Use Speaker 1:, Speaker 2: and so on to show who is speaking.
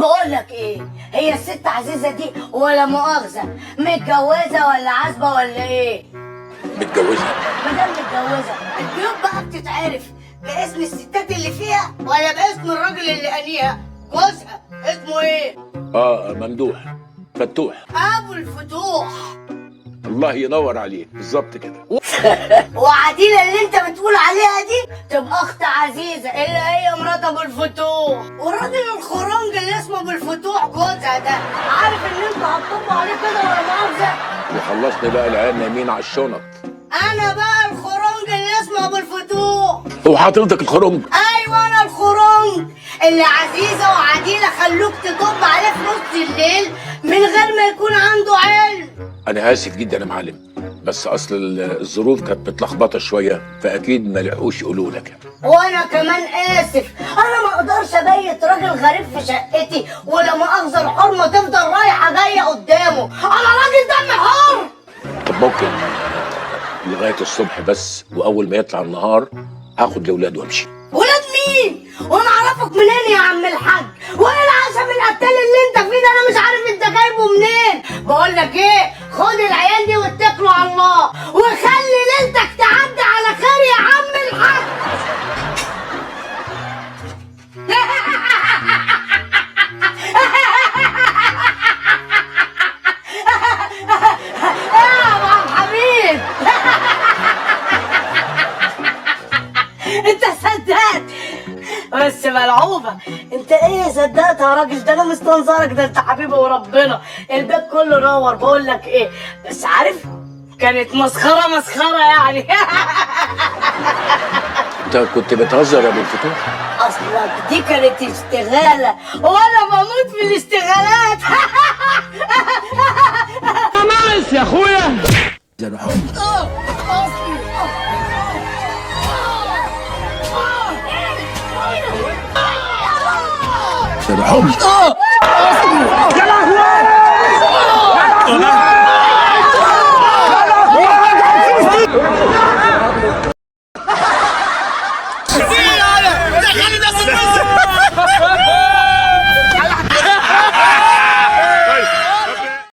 Speaker 1: بقول لك ايه، هي الست عزيزه دي ولا مؤاخذة متجوزة ولا عازبه ولا ايه؟
Speaker 2: متجوزة.
Speaker 1: ما دام متجوزة البيوت بقى بتتعرف باسم الستات اللي فيها ولا باسم الراجل اللي قانيها؟ جوزها اسمه ايه؟
Speaker 2: اه ممدوح فتوح.
Speaker 1: ابو الفتوح.
Speaker 2: الله ينور عليك، بالظبط كده.
Speaker 1: وعديلة اللي انت بتقول عليها دي تبقى اخت عزيزة اللي هي مرات ابو الفتوح، والراجل الخرنج اللي اسمه ابو الفتوح جوزها ده عارف ان انتوا هتطبوا عليه كده ولا مؤاخذة؟
Speaker 2: وخلصني بقى، العيال نايمين على الشنط.
Speaker 1: انا بقى الخرنج اللي اسمه ابو الفتوح.
Speaker 2: هو حضرتك الخرنج؟
Speaker 1: ايوه انا الخرنج اللي عزيزة وعديلة خلوك تطب عليه في نص الليل من غير ما يكون عنده علم.
Speaker 2: انا اسف جدا يا معلم، بس اصل الظروف كانت متلخبطه شوية، فاكيد ما لحقوش يقولوا لك.
Speaker 1: وانا كمان اسف، انا ما اقدرش ابيت راجل غريب في شقتي ولا مؤاخذة الحرمة تفضل رايحة جاية قدامه، انا راجل دم حر.
Speaker 2: طب ممكن لغاية الصبح بس، واول ما يطلع النهار هاخد الاولاد وامشي.
Speaker 1: ولاد مين؟ وانا اعرفك منين يا عم الحاج؟ وايه العشم القتال اللي انت فيه ده؟ انا مش عارف انت جايبه منين. بقول لك ايه، خد العيال دي واتكلوا على الله، وخلي ليلتك تعدي على خير يا عم الحاج. يا ابو عبد الحميد انت صدقت بس ملعوبه. انت ايه صدقت يا راجل؟ ده انا مستنظرك، ده انت حبيبي وربنا البيت كله نور. بقول لك ايه، بس عارف كانت مسخرة مسخرة يعني.
Speaker 2: انت كنت بتهزر يا ابو الفتوح؟
Speaker 1: اصلك دي كانت اشتغاله وانا بموت في الاشتغالات.
Speaker 3: ناقص يا اخويا.